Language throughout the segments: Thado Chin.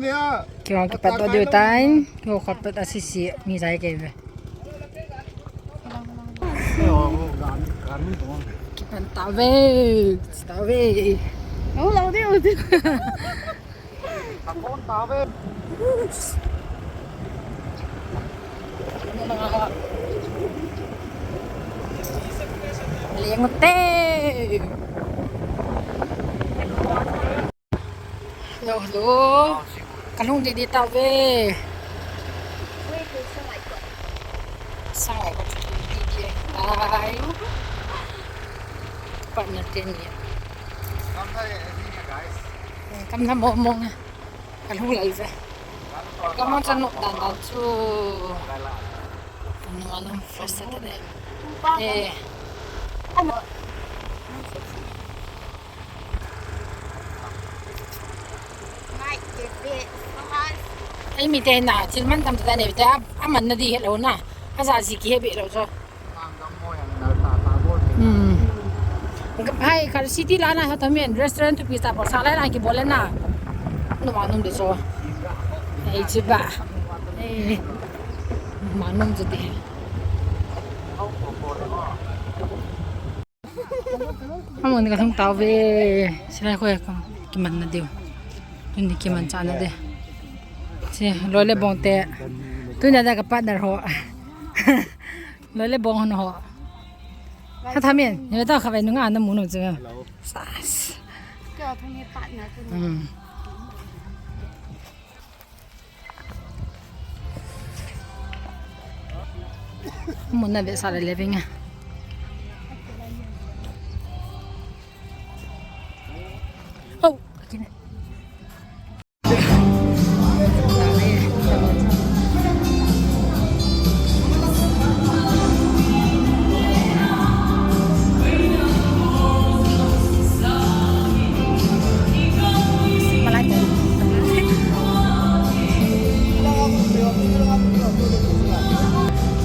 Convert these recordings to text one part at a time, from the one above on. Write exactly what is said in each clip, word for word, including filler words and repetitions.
Keiho kipat doh diu tai. Keiho kipat a sisi mi jai kei ve. Kipan tave, tave. Oh, lau de, lau de. Leng te. Hello, hello. Kalhung didi tave. Sang ai ko didi tai. Partner te ni. Kam na mo mo nga. Kalhung lai ve. Kam mo chan no dan dan chu. Anu anu first Saturday. Eh. Ei mi te na, thil man tam ta nei te, a, a man na di he lo na. A sa si ki he be lo so. Hmm. Hai, kar city la na ha thamen restaurant tu pizza por sa la na ki bol na. No ma num de so. Ei chi ba. Ei. Ma num je de. Amun kalhung tave. Silai khoi ka kiman na diu. Tuni kiman cha na de. Si loi le bong te. Tuni da ka partner ho. Loi le bong ho. Ha thamen. Ni ta kha ve nunga na mu nu chu. Sas. Kya thong ye partner tu. Hmm. Mun na ve sa le le vinga. Oh, kine.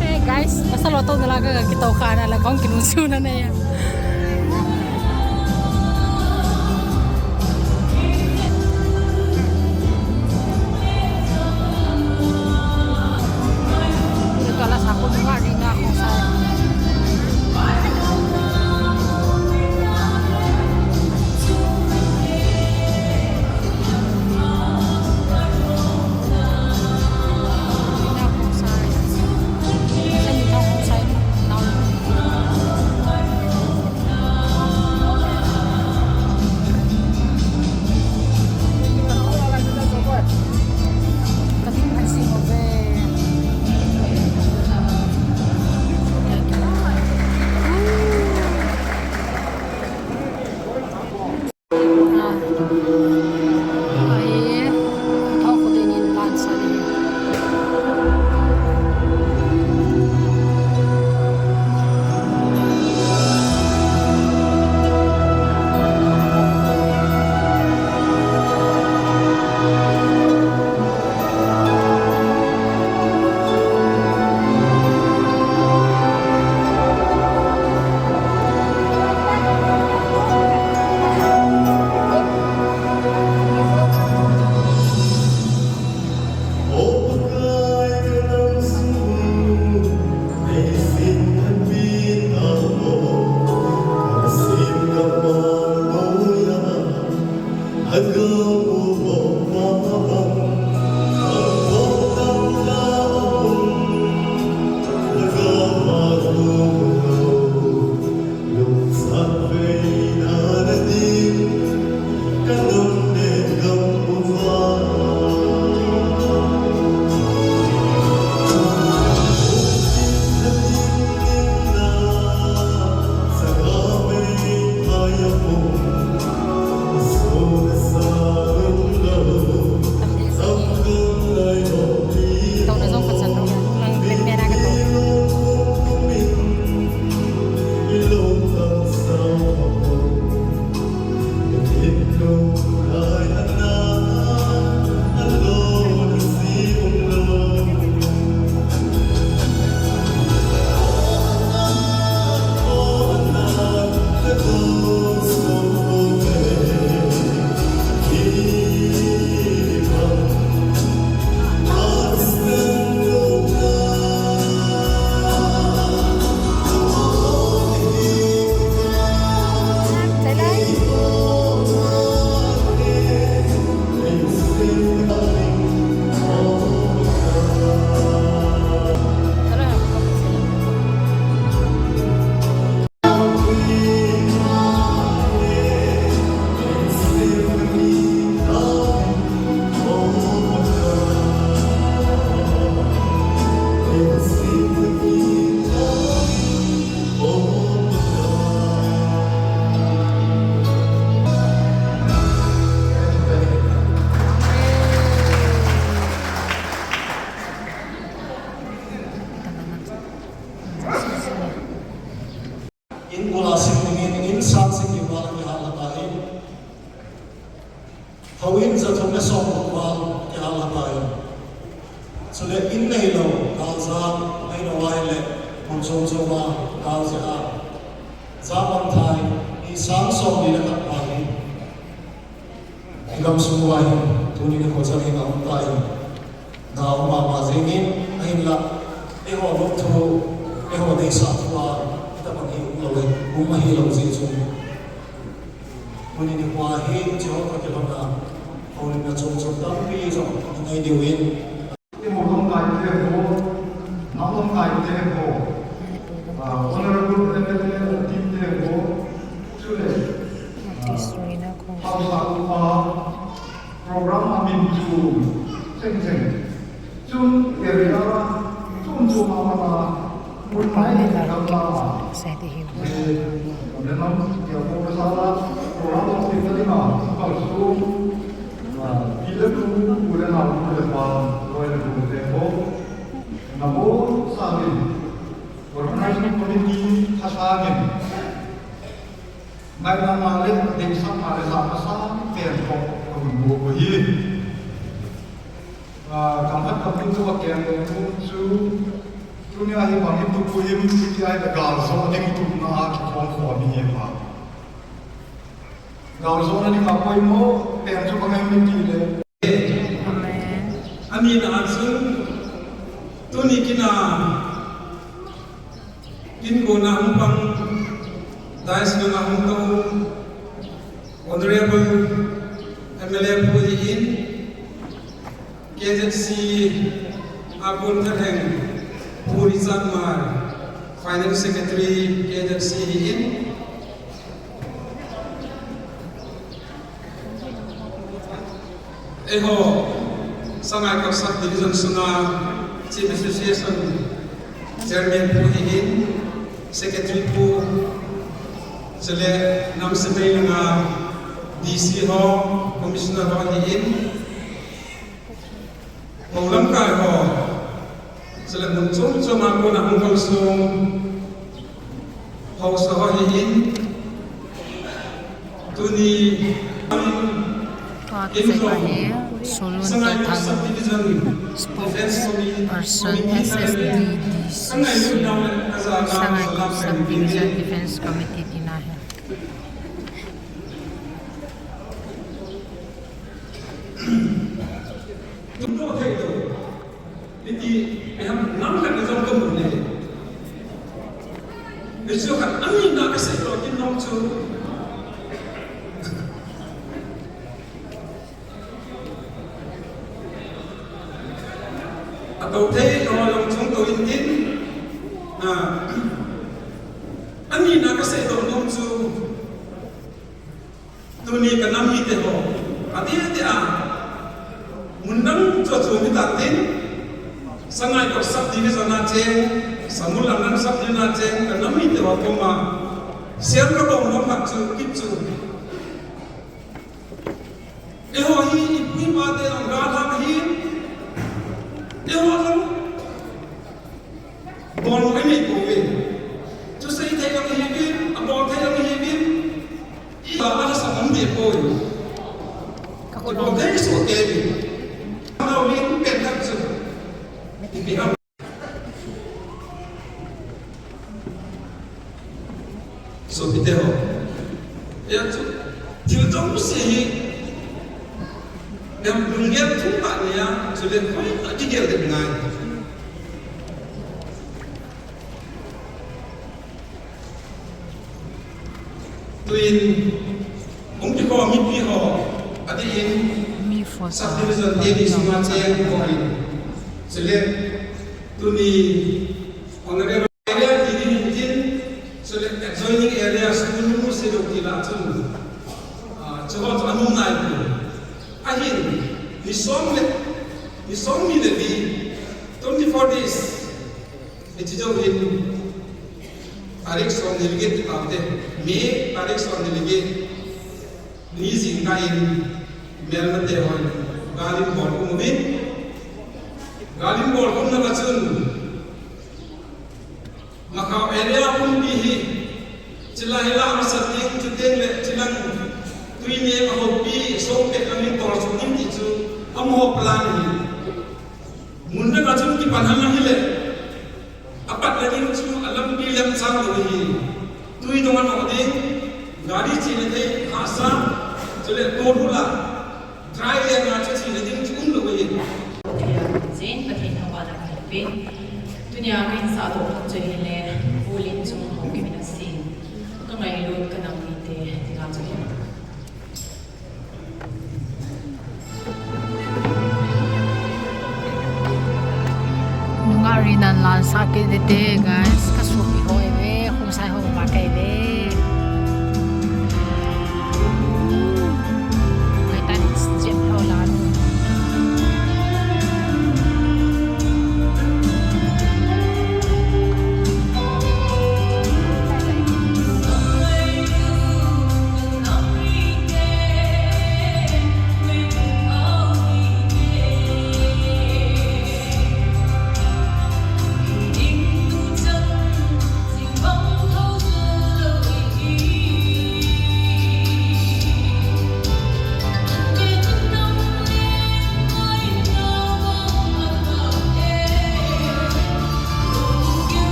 Hey guys, pasal lo to na la ka kito ka na la kong kinu su na na ya. Jathum le som val kihal ahitai. Chule in neilou, galjam, neilou ahile, mun chom chom a, galjam a, jam bang thei, mi sang somni le khat val hi. Igam sung uva hin, tuni nikho chan hin aum tai. Nao mama jingin, ahinla, eiho lungthu, eiho deisah thu a, hitabang hi umlou e, um ahilou jeh chun. Tuni nikho hi, Jehovah toh kilhonna, houlimna chom chom tampi jong, inei diu in. Timo lamkai te ho, nao lamkai te ho, ah, Honorable M L A team te ho, chule, ah, Hausa upa, program a min chu cheng cheng. Chun area chom chom a, mun mai le gam la a. Sai te hi. Eh, le nam ya ko sa la, program a min chu ma, ka su, ah, pi le pu, pu le nao, pu le pa, loi le pu te ho. Nabonchauvin, Organizing Committee thasangin, ngailutna le deisahna le jana sang pen toh kahin bol u ahi. Ah, kamhat kapu chu aken lou chu, tunia hi bang hin tupu him, tunia hi gal jo ding tupna a kikhom khom hi pa. Gal jona dinga poimo pen chu bang ahi tile. Amen. Anina a chun tuni kin a, kin kona hung pang, dais nunga hung tou, Honorable M L A pu hi in, K Z C a kon thalheng Pu Richard Mar, Finance Secretary K Z C hi in. Eiho, Sangaikot Sub Division sunga Chief Association Chairman pu hi in, Secretary pu, chule nam semei langa D C ho, Commissioner ho hi in. Hou lamkai ho, chule mun chom chom a kona hung kalsong haosa ho hi in, tuni, Tua kisei pa hi Solun Sangaikot Tothang, Subdivision Defense Committee, spokesperson, Committee S S D D C C, Sangaikot Subdivision Defense Committee tina ahi. Tumlo thei lo. Hiti, ipi ham nam khat na jong kamu ne. Hichu khat ani na kasei lo kin nom chu. Atou thei lo long chung tou in tin. Ah. Ani na kasei lo nom chu. Tuni ka nam mite ho, ati ati a, mun dang chu chu mi ta tin, Sangaikot Sub Division a cheng, Samulam Sub Division a cheng, ka nam mite ho koma, siam ka bong nom khat chu, kit chu. Eiho hi, i pu i pa te ang ga thang hi, eiho thang, Bol ngai nei pouve. Thusei thei jong ihiuvin, abol thei jong ihiuvin. Iba ana sa um deh poi. Ka bol thei soh kei uvin. Ana uvin pen khat chu. Ipi ham. Sopite ho. Hia chu, thil jouse hi, em lunggel thum tah nei a, chule hoitah a kigel ding ngai. Tuin, hung kikhom mipi ho, adeh in, subdivision A D C ma cheng ho in, chule, tuni, Honorable area ti ding hin tin, chule adjoining area school nu se lo ti la chun, ah, chuho chu anung nai poi. Ahin, ni som le, ni somni le li, twenty-four days, hiche jou hin, tarik somni le get ti taute, May tarik somni le get. Ni jingkah in melmate hon gal in bol khum uvin, gal in bol khum na va chun Makau area pumpi hi chilai la masa ding, chuteng le chilang Tuineng a hopi Songpet lang in tol chu ni Amaho plan hi. Mun dang a chun kipan hang ahi le. Apat le ding chu alampi lem chang lou hi. Tui dong a noh ding. Gari chena thei hahsa. Chule tol hula. Dry le nga chu chena ding chu um lou hi. Pathen, Pathen thangvahna kahin pe. Tunia kahin sahdoh khat chu ahile, Pu Lenchung Haokip in asem, Ka ngailut ka nam mite, tia chu ahi. Nungah ri nan lan sa kit te, guys. Ka sopi ho e ve, Khongsai ho ma kei ve. Ngai tan jep ho lan.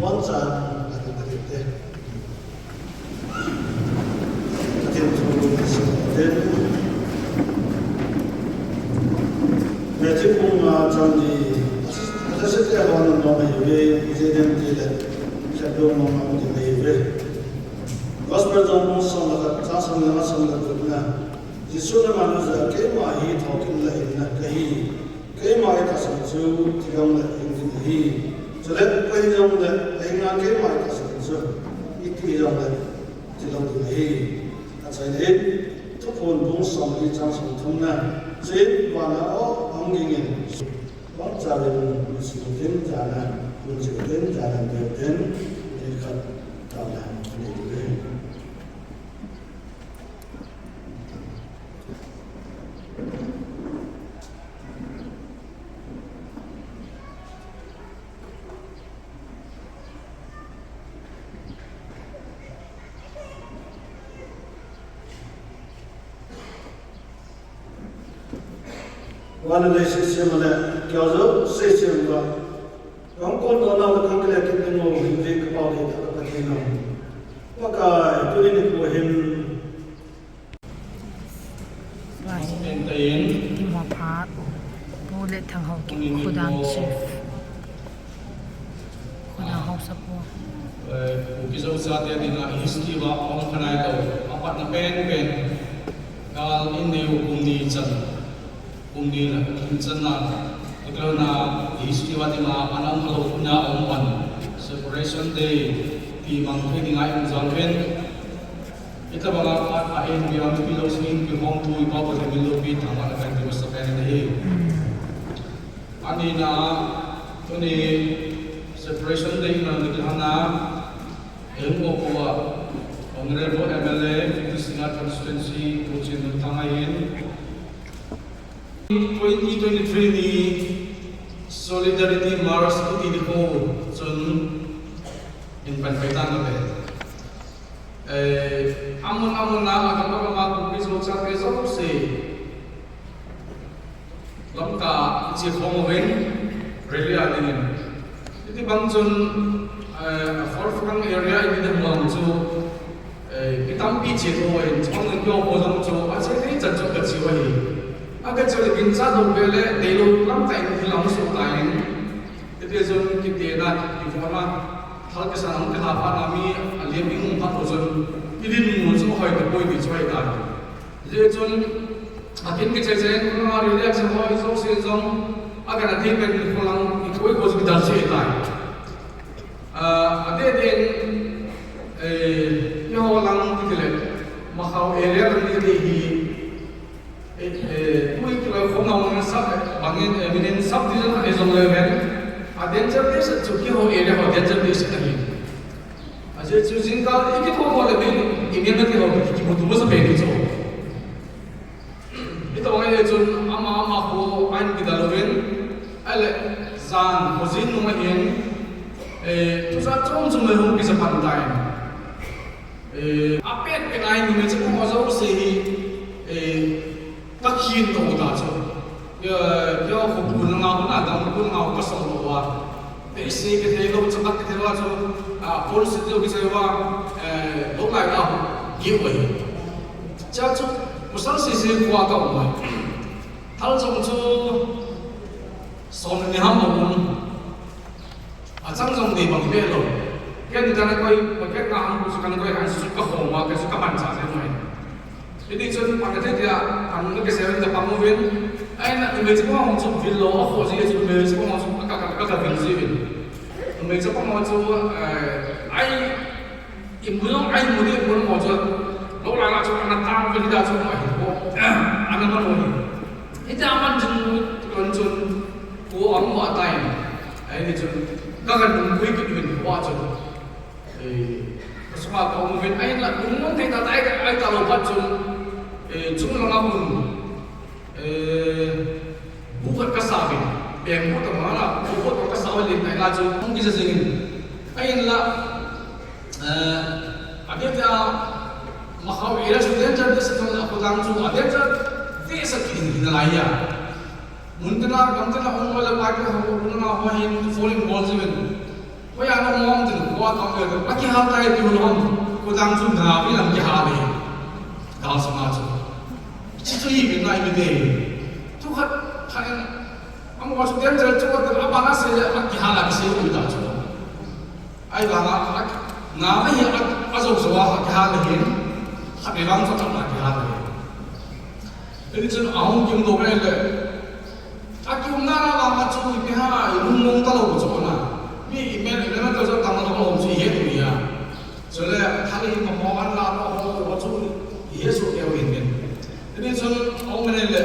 One time, I think that it did. Pathen thu kasim tin. Matthew bung nga chang li, athasate hon nom ahiuve, ijeh inem itile, lhep lou mong mong ding ahiuve. Gospel John bung som le khat, chang som le nga, som le gup na. Jesun aman ajah a, Keima hi thokimna le hinna kahi. Keima itahsan chu, thi gam le hing ding ahi. Chule, koi hijongle, ahinga keima itahsan chu, iti hijongle, thi lou ding ahi. Achaina in, Thuphon bung som li chang som thum na, chuin vana o, ahung gingin, vangchauvin, nusiuvin, jana, nusiuvin, jana, nusiuvin, ni khat, taona, ni tu. Vana leiset sem le, keiho jouse sem uva. Kahung kondoh nau le kahung kile kit ding u, hinve kapao le ka Pathen u. Pakai, tuni nikho hin. Lai. Entahin. Kimo phat. Pu Letthang Haokip, Khudang Chief. Khudang Haosapu. Eh, Kuki Zo chate dinga history va ahung khanai tau. Apa Na pen pen, gal in neu kum ni chan, kum ni la kum chan na, iklo na history wa tina anam kalo na om pan, Separation Day, ti mang pe ni ngai um jang pen. Ita banga a, a en bi ang pi lo sing pi hong tu ipa pa te min lo pi thang wa na kan ti wa sa pen ni. Ani na, tuni Separation Day na ni hana, Eng Ngo Kua, Honorable M L A, fifty Singngat Constituency, Pu Chin Thang ahin. Twenty twenty-three ni Solidarity March iti di ko chun in pan kai tan na be. Eh, amun amun na agam agam a Kuki Zo chate jouse. Lamka iche khom uvin, rally a dingin. Hiti bang chun, eh, forefront area i ding bang chu, eh, mi tampi che khom uvin, chong nang kyo ho jong chu, ache thei chan chu ka che u ahi. A ka che u le kin cha dong ve le, dei lo lamka in hi lam su ta in. Hiti chun kiti na, ki phone na, thal kisan ang kiha pa na mi, a liam ding um pa to chun, i din mu chu hoi ta poi ti chu hoi ta. Hijeh chun, akin kiche che, khonung a rally a che ho, i jouse jong, a kana thei pen kholang, i koi ko chu kidal che tai. Ah, adeh deh in, eh, i ho lang kiti le, Makhao area lang kiti hi, eh, eh, tui kilo khonung sub, bangin, eh, minin subdivision a jong le ven, a danger place chu keiho area ho danger place ahi. Ajeh chu jingkah i kitho ho le min, i min na ti ho, kimuto masa pen chu. Hitobang a chun ama, ama khu ahin kidal uvin, ahile jan khojin nung ahin, eh, thusei chom chom le hung kisa pan tai. Eh, apet pet a hin numei chapang ho jouse hi, eh, ka khin to ta chu. Kei, kei khu kun nga, kun a dam kun nga ka song lo a. Ei, sei ka thei lo, chakhat ka thei lo chu, a, policy lo kichai uva, eh, lo lai la, give away. Cha chu, pasal sei sei khua ka um mai. Thal jong chu, som ni ham um. Achang jong dei bang ve lo. Ken kana koi, ka ken nga ham chu kana koi han su ka khom a, ka su ka man cha se mai. Hiti chun pang thei tia, pang na kisei uvin, ka pang uvin. Ahin, numei chapang ho chu vil lo, akhoh ji chu numei chapang ho chu ka, ka, ka, ka vil ji uvin. Numei chapang ho chu, eh, ai, i mu jong, ai mu ding, i mu jong ho chu. Lo lai la chu, ana tang uvin, hita chu, ai, ko, ana man uvin. Hita man chun, kon chun, ko ang mo atai. Ahi chun, ka, ka nung pui kit uvin, ko a chun. Eh, ka sunga ka um uvin, ahinla, lungmong thei tah tah ahi, ahi talou phat chun, eh, chunglang a hun, eh, bu khat ka sa uvin, bamboo tah mah a, bu khat ka sa uvin, ahinla chun, hung kija jing in. Ahinla, eh, adeh tah a, Makhao area chu danger tah sa chun, a khodang chu, a danger tah sa kit in, hinalai a. Mun tina, gam tina, um le pai te ho, um na ho hin, falling ball ji uvin. Ko ya na mong tin, ko a tong ve, a kihal tai ti ho lom, ko dang chu na, pi lam kihal le. Gal sanga chu. Chi chu i bin nai mi te. Tu khat, khat in, am ko chu danger chu ko a bana se, a kihal a kise u ta chu. Ahivanga, a, nga ve hi a, a jou jou a, a kihal le hin, khat vei vang chu a kihal le hin. Hiti chun a hung kium doh ve le. A kiumna vanga chu ipi ham, i lungmong talou chu na. Mi i mel, i mel talou chu tang talou chu i het u hi a. Chule, thal i mo ho an la mo ho, ho chu i het soh kei u hin min. Hiti chun a hung mel le,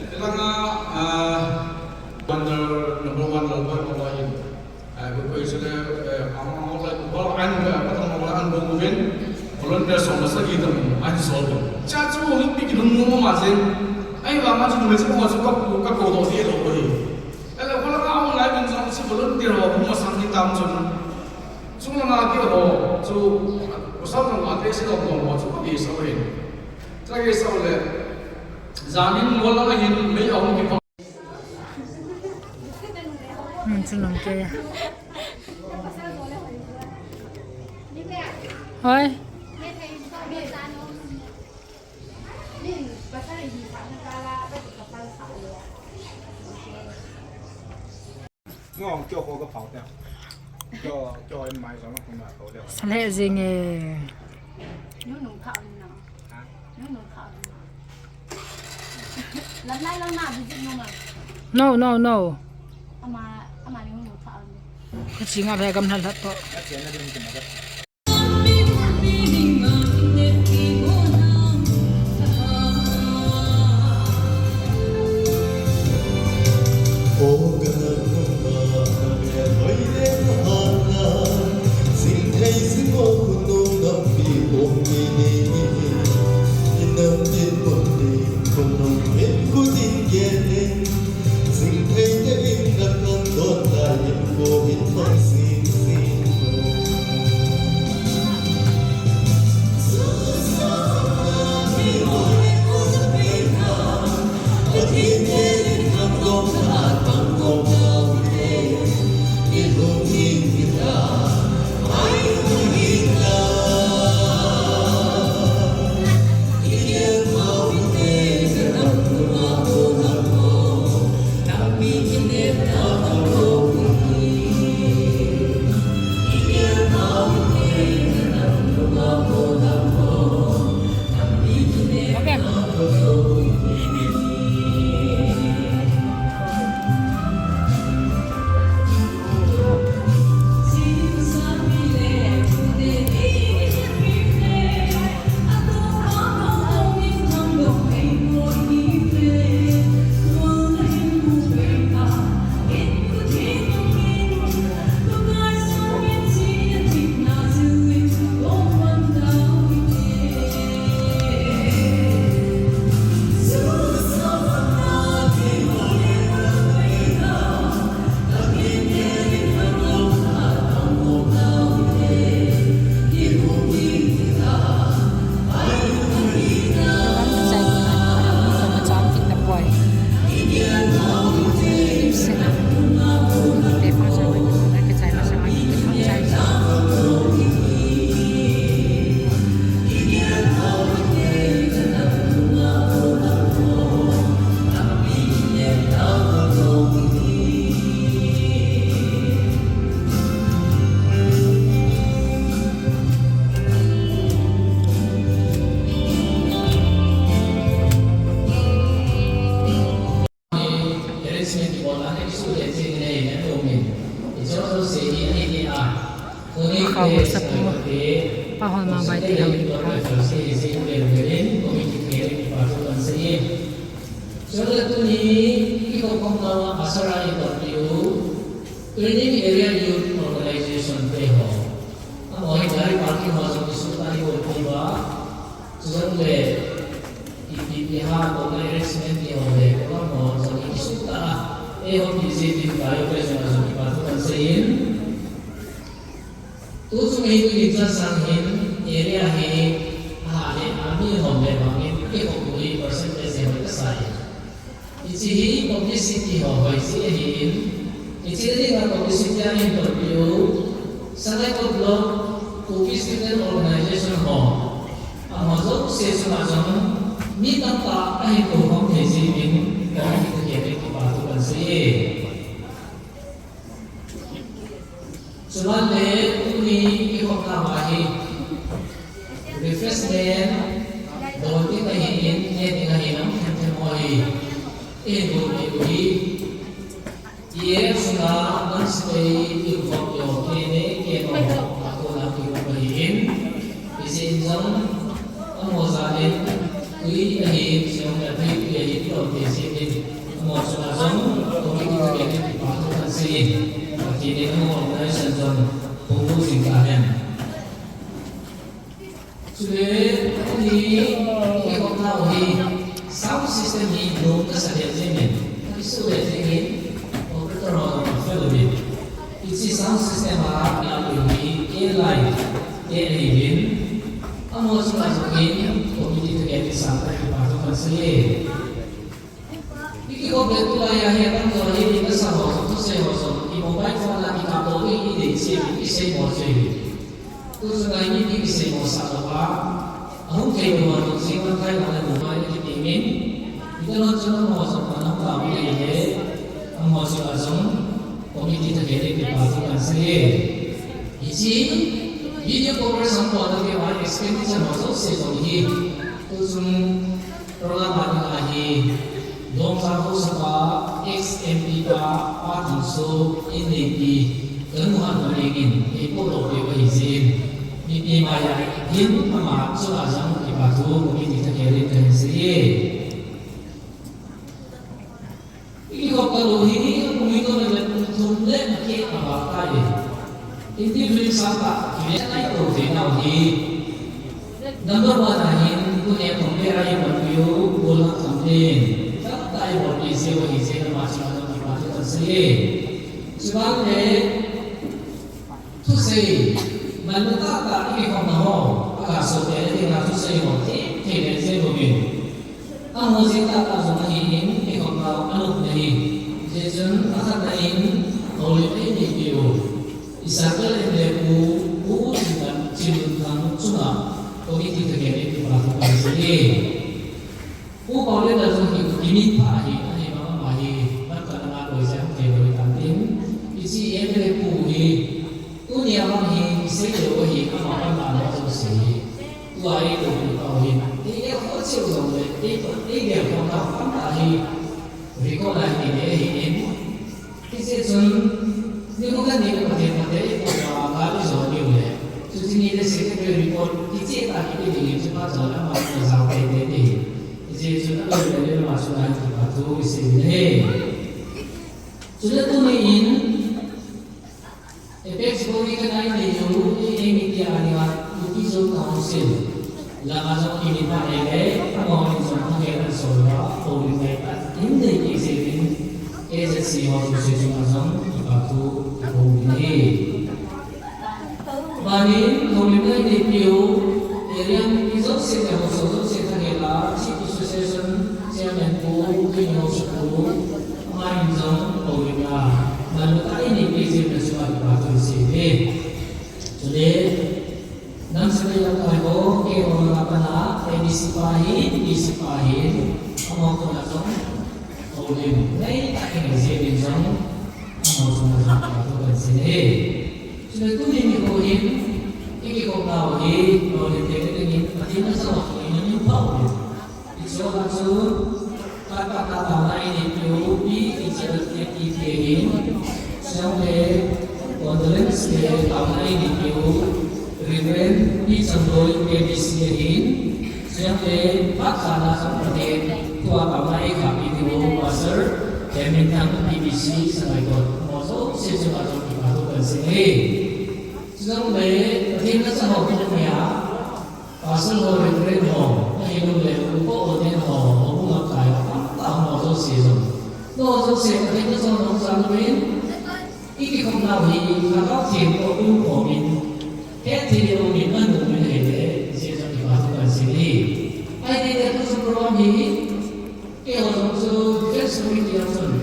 i langa, ah, wonder number one Lalboi Mawlai in. Eh, koi, koi, chule, eh, ang, ang, ang, ang, ang, ang, ang, ang, ang, ang, volunteer som le sagi tam, ahin sol uvin. Cha chu, ipi kilungmong mama jeng. Ahivanga chu, numei chapang ho chu ka, ka kou doh deh lou ahi. Ahile, kholanga um lai uvin jong chu volunteer ho, hung masang hitam chun. Chulanga keiho, chu, pasal jong ate se dong dong ho, chu ka kisa uvin. Cha kisa u le, janin gol langa hin, mei ahung kipa. Hmm, chulong ke. Hoi. Ngong kyo ko ka pau te. Kyo, kyo en mai so na kun na ko le. Sa le jing e. Nu nung pau ni na. Ha? No, no, no. Ka chinga bhai gam hal hat to. Kha ho sa pu. Pa hol ma bai ti hau in pa. Chule tuni i ko kom na asara interview training area youth organization te ho. Amaho hi gari parking ho jong kisuhthah hi bol thei uva. Chujongle ipi ipi ham, kona arrangement ti ho le, kona ho jong kisuhthah a, eiho P J P T F te jong jong kipa thu kahin seiyin. Tuchung hi tuni chan sang hin area hi, aha le, ami hom le bangin, akikhop hi percentage hoi kasah e. Hiche hi publicity ho hoiji ahin, hiche dinga publicity ahin topiu, Sangaikot Block Kuki Student Organization ho, amaho jouse chunga jong mi tamtah ahin kou khom thei jeh in, committee te kipa thu kahin seiye. Chubanle tuni i khopna uva hi refreshment don ding ahin, ne ding ahin, um them them ho hi. Eihin bol diu hi E A F sunga non-state i khop jo kene keno ho, akona kikhop ahin. Ijeh inem jong Amaho jal in, tui ahi, seong le tui, tui ahi, ti lou te jeh in, amaho chunga jong, committee te kipa thu kahin seiyin, Pathen in amaho organization jong, punglu jing tahen. Chule, tuni, i khopna u hi, sound system hi, lom kasa lheh jengin, i su le jengin, operator ho jong fel uvin. Hiche sound system a, i lam u hi, A line, te ahiuvin. Amaho chunga jong in, committee te kipa thu kahin seiye. I kikhop le tulai a hi atamjo hi, i kasa ho jong, thusei ho jong, i mobile phone a kikap to ding i dei jeh in, i sei mo jeh in. Tuchung a i mi i sei mo sah lou a, ahung thei lou ho jong, jing lang khai lang le mobile a kitem in, i kalo chun amaho jong, anam ta u le, amaho chunga jong, committee te kipa thu kahin seiye. Hiche, video coverage hung bol na keiho expenditure ho jouse jong hi. Tuchung So, in neipi, kanu hatna dingin, eipoh doh peh u ahi jeh in, mipi maiya hin ama chunga jong kipa thu, committee thakhelin kahin sei e. Ikikhop talou hi, apui toh le kum thum le akeh aval tai. Indifferent sangtah, kive nai tou thei nau hi. Number one a hin, tunia compare a ibolpeh u, gollhang tham ding. Tamtah ibolpeh jeh u ahi jeh in ama chunga jong kipa thu kahin sei e. Chubanle, thusei, manlu tahtah ikikhopna ho, agasoh tena dinga thusei ho, themthei le jeng uvin. Amaho jeng tahtah jong ahin, ikikhopnau anop nahi. Hijeh chun, akhatna in, houlim einei peh u. I circle M L A pu, Pu Chinlun, Chinlunthang chunga committee thakhelin kipa thu kahin sei e. Pu Paolienlal jong hi kiminpha ahi, ahivangin ama hi, Lamka langa loi jeh a hung thei lou hitan tin, hiche M L A pu hi, tunia vang hi, kisei lou ahi, ama panna mo jouse hi. Tua eiloupi pau hin, eilekho cheh u jongle, ei, eilekho nau tamtah hi, record a hi nei ahin. Hijeh chun, nikho khat ni le Pathen phatthei ipoh uva, gal ijo diu le. Chuche ni le secretary report, kicheh tah kiti ding in, chuche phat chun ama jao teitei ding. Hijeh chun, aloi le le ama chunga hin kipa thu isei u ahi. Chule tuni in, apex bou hi kangai nei u, ei, ei media a dinga, Kuki Zo Council langa jong kiminpha nei le, amahon jong thakhelin asol uva, houlim ngai tah in nei kit jeh in, A Z C ho jouse chunga jong kipa thu kahin sei e. Banin, houlimna einei peh u, area mipi jouse le haosa jouse thakhel a, Chief Association Chairman pu, Pu Neo Sukhu, ama in jong houlimna, manlu tah einei peh jeh in achunga kipa thu sei e. Chule, nam sepai lamkai ho, keiho langa pat a, A D C pa hin, D C pa hin, amaho koma jong, houlim, nei tah in jeh in jong, amaho chunga jong kipa thu kahin sei e. Chule tuni nikho hin, ikikhopnau hi, lolhing tei dingin, Pathen nasah ho, ikiminpha u hin. Hiche a chu, Pathen nasah taona einei peh u, Pi Elizabeth T K hin, chule, condolence le taona einei peh u, Reverend Pi Changloi K B C ahin, chule, phat khat a jong Pathen thua taona eikhahpi diu, Pastor Hemminthang P B C Sangaikot, amaho jouse chunga jong kipa thu kahin sei e. Chujongle, Pathen nasah ho tunia, Pastor ho, Reverend ho, ahilouleh, upa ordain ho, houbung lamkai ho, tamtah ho jouse jong. Nangho jouse, Pathen nasah ho nahung jal uvin, ikikhopnau hi, Lhagao Theng toh umkhom in, hetthei in um in, anom in ahile, hiche jong kipa thu kahin sei e. Ahile, tuchung program hi, keiho jong chu Defense Committee a chun,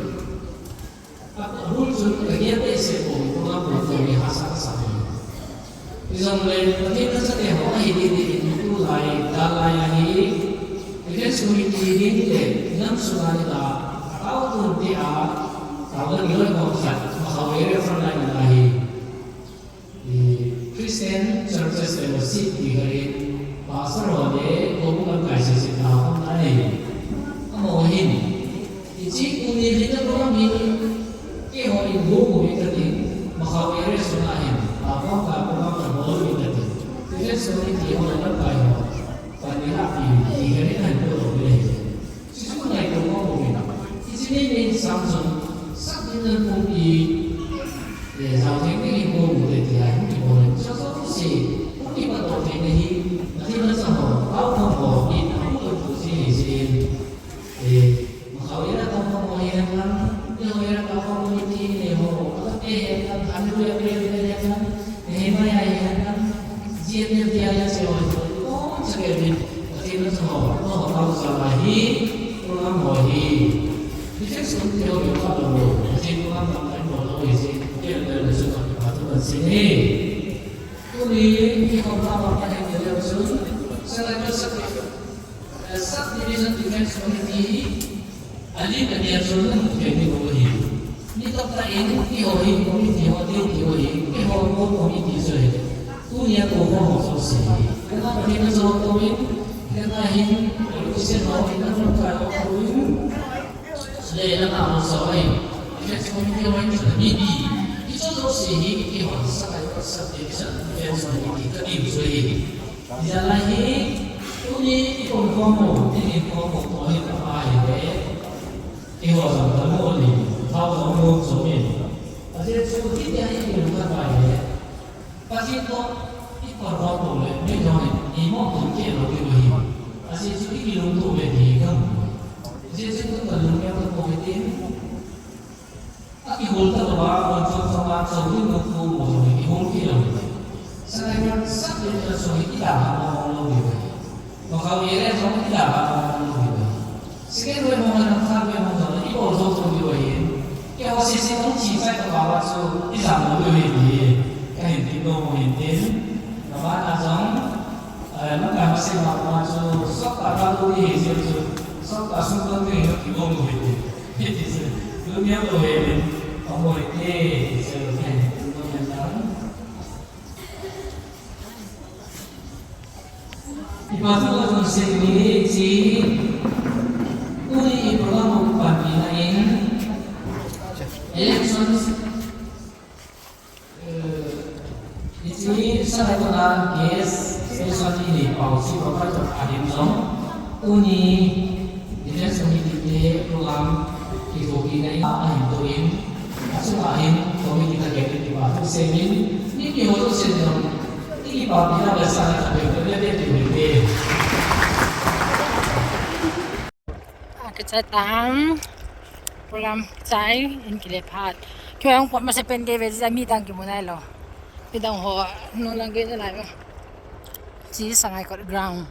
Abul chun kagel behseh poi, program bol ding hi hahsa kasah e. Hijongle, Pathen nasah te ho ahi ding ding in tulai, gal lai a hi, Defense Committee ding le, nam sunga ding a, atao tun tia, taona niloi ho khat, Makhao area front line a hi. I Christian Churches Fellowship ti khat in, pastor ho le, houbung lamkai sese taona nei. Amaho hin, hiche tuni lhingna program hi, keiho in bol u hi katin, Makhao area sunga hin, taona program kabol u hi katin. Defense Committee ho le lamkai ho, pan ni lah pi, ti khat in ahin bol u hi. Chuchu ngaito mo mo in. Hiche ni ni sang jong, sat ni nan pumpi, eh, jao thei ni mo mo te ti a, hung kibol in. Chuchu si, hung kipatdoh thei ni hi, Pathen nasah ho, pao pao ho, in, hung kibol si hi si in. Eh, Makhao area tao pao ho hi hen lang, Neo area tao pao ho hi ti ni ho, Ate hi hen lang, Hallelujah prayer hi hen lang, Nehemiah hi hen lang, G N L ti a ya se ho, oh, sa ke ni, Pathen nasah ho, ho, ho, tao sa la hi, program ho hi. Defense Committee ho, ho, ho, ho, Pathen program ho, ho, ho, hi si, ke le le su ka, ka tu kan si ni. Tuni, ikikhopna ba ka hen le su, sa la ka sa ke. Eh, Sub Division Defense Committee hi, alim adia chun namu thei ding ahi. Ni tamtah in, keiho hi, committee ho, te keiho hi, keiho core committee chu ahi. Tunia tou ho ho chu ahi. Kana Pathen nasah ho toh in, kana hin, Christian ho hin, kana tou ho toh in. Le, nangho jouse ahi. Defence Committee hoi ni, ni di. Hichu jouse hi kihon sa kai ka sa te sa Defence Committee ka ti chu hi. Jalai hi, tuni i kon ko mo, ni ni ko mo ko hi ka ai le. Kihon sa ka mo ni, thao sa mo so ni. Ajeh chu hi ya hi ki lu ka pai le. Pathen toh i pal ho toh le, mi jong in, i mo toh kei lou ding ahi. Ajeh chu i kilungto ve ti hi ka mu. Ajeh chu ka lungto ve ti. A kihol ta lou a, kon chom chom a, chom ding lungto mo jong in, kihol kei lou ve. Sa lai ngan sak le ka chom i da ha mo lou ve. Mo ka ye le chom i da ha mo lou ve. Second wave ho, third wave ho, i bol jou tou diu ahin. Keiho sese hung chi chai tobang uva chu i jam lou diu ahi ti hi ka hin ti nom u ahin tin. Abana jong, eh, nang ka masei ma ma chu, sot ka ka lou ding ahi jeh chu, sot ka sung lou ding ahi ti nom u ahi ti. Hiti chu, tu miau lou ahi tin, ka bol te, ti chu, ka hin ti nom u ahi. Ipa thu ka thun sek ni chi, tuni i program u panpina in, elections, eh, hiche Saraikot a gas station i nei pau chi program a din jong, tuni Defence Committee te program kithopina in ahin toh in, achunga hin committee te kipa thu seiyin, mi kihou thusei jong, i kipapi na le sa le ka pe pe le pe pe pe. A kichai tan, program chai in kile phat. Kei hung pot masa pen kei ve, mi dang kimu nai lou. Mi dang ho, nung lang kei nalai lou. Chi Saraikot ground.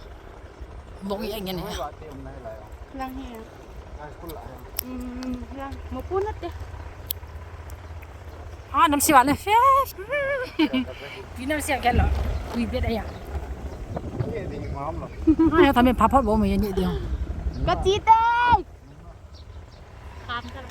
Bong i ngen he. Lang hi. Hmm, lang. Mo pu na te. Ah, nam siwa le. Pi nam siwa ke lo. Ui bet aya. Aya tame papa bo mo ye ni ding. Ka chi te. Kam ka.